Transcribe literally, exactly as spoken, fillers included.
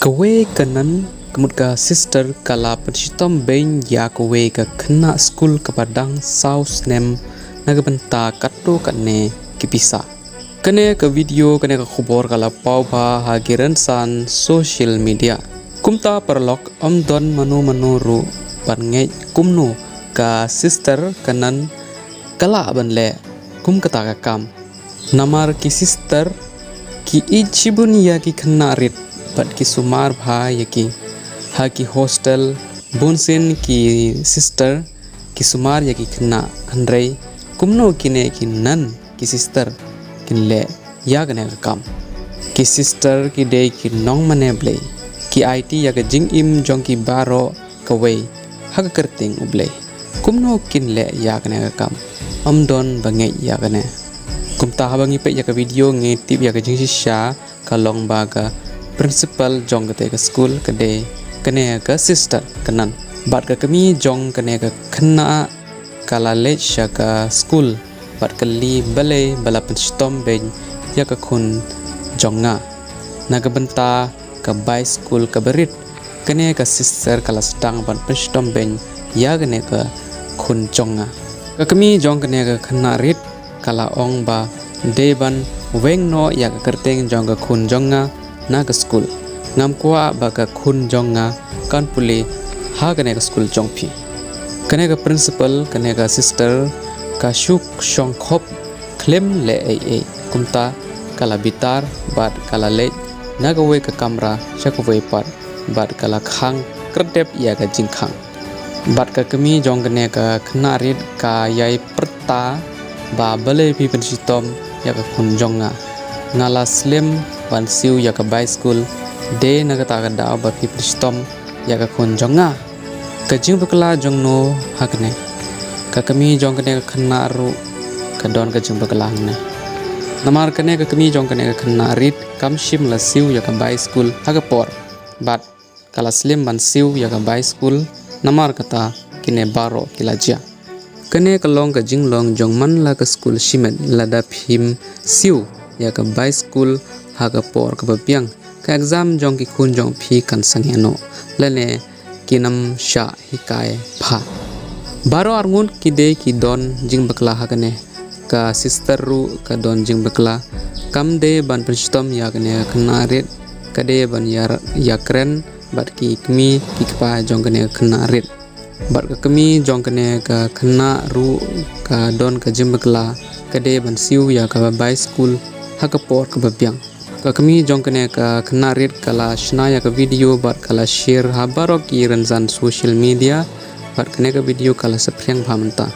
Kawei ka nun, ka mut ka sister, ka la pynshitom beiñ ïa kawei ka khynnah skul kaba dang saw snem na ka bynta katto katne ki pisa. Kane ka video, kane ka khubor ka la paw bha ha ki rynsan social media. Kumta paralok, ym don mano mano ruh ban ngeit kumno ka sister ka nun ka lah ban leh kum kata ka kam. Namar ki sister ki ïeit shibun ïa ki khynnah rit bad ki sumar bha ïa ki. Ha ki hostel bunsien ki sister ki sumar ïa ki khynnah, hynrei kumno kine ki nun ki sister kin leh ïa kane ka kam? Ki sister ki dei ki nongmane Blei, ki aiti ïa ka jingim jong ki baroh kawei ha ka kyrteng U Blei. Kumno kin leh ïa kane ka kam? Ym don ba ngeit ïa kane. Kumta haba ngi peit ïa ka video ngi tip ïa ka jingshisha ka long ba ka principal jong kata ka skul ka dei kane ka sister ka nun. Bad ka kmie jong kane ka khynnah ka la leit sha ka skul bad kylli balei ba la pynshitom beiñ ïa ka khun jong nga na ka bynta ka bai skul kaba rit. Kane ka sister ka la sdang ban pynshitom beiñ ïa kane ka khun jong nga. Ka kmie jong kane ka khynnah rit ka la ong ba dei ban weng noh ïa ka kyrteng jong ka khun jong nga na ka skul. Ngam kwah ba ka khun jong nga kan pule ha kane ka skul jong phi. Kane ka principal, kane ka sister ka shu shong khop, khlem leh ei ei. Kumta ka la bitar bad ka la leit na kawei ka kamra sha kawei pat bad ka la khang kyrdep ïa ka jingkhang. Bad ka kmie jong kane ka khynnah rit ka ïai pyrta ba balei phi pynshitom ïa ka khun jong nga. Nga la slem ban siew ïa ka bai skul, dei na kata ka daw ba phi pynshitom ïa ka khun jong nga. Ka jingbakla jong no ha kane? Ka kmie jong kane ka khynnah ruh ka don ka jingbakla hangne. Namar kane ka kmie jong kane ka khynnah rit kam shym la siew ïa ka bai skul ha ka por bad ka la slem ban siew ïa ka bai skul, namar kata kine baroh ki la jia. Kane ka long ka jinglong jong man la ka skul shimet, lada phim siew ïa ka bai skul ha ka por kaba biang, ka exam jong ki khun jong phi kan sangeh noh lane kin ym shah hikai bha. Baroh arngut ki dei ki don jingbakla ha kane. Ka sister ruh ka don jingbakla. Kam dei ban pynshitom ïa kane ka khynnah rit, ka dei ban ïa, ïakren bad ki kmie ki kpa jong kane ka khynnah rit. Bad ka kmie jong kane ka khynnah ruh ka don ka jingbakla, ka dei ban siew ïa ka bai skul ha ka por kaba biang. Ka kmie jong kane ka khynnah rit ka la shna ïa ka video bad ka la share ha baroh ki rynsan social media, bad kane ka video ka la saphriang bha mynta.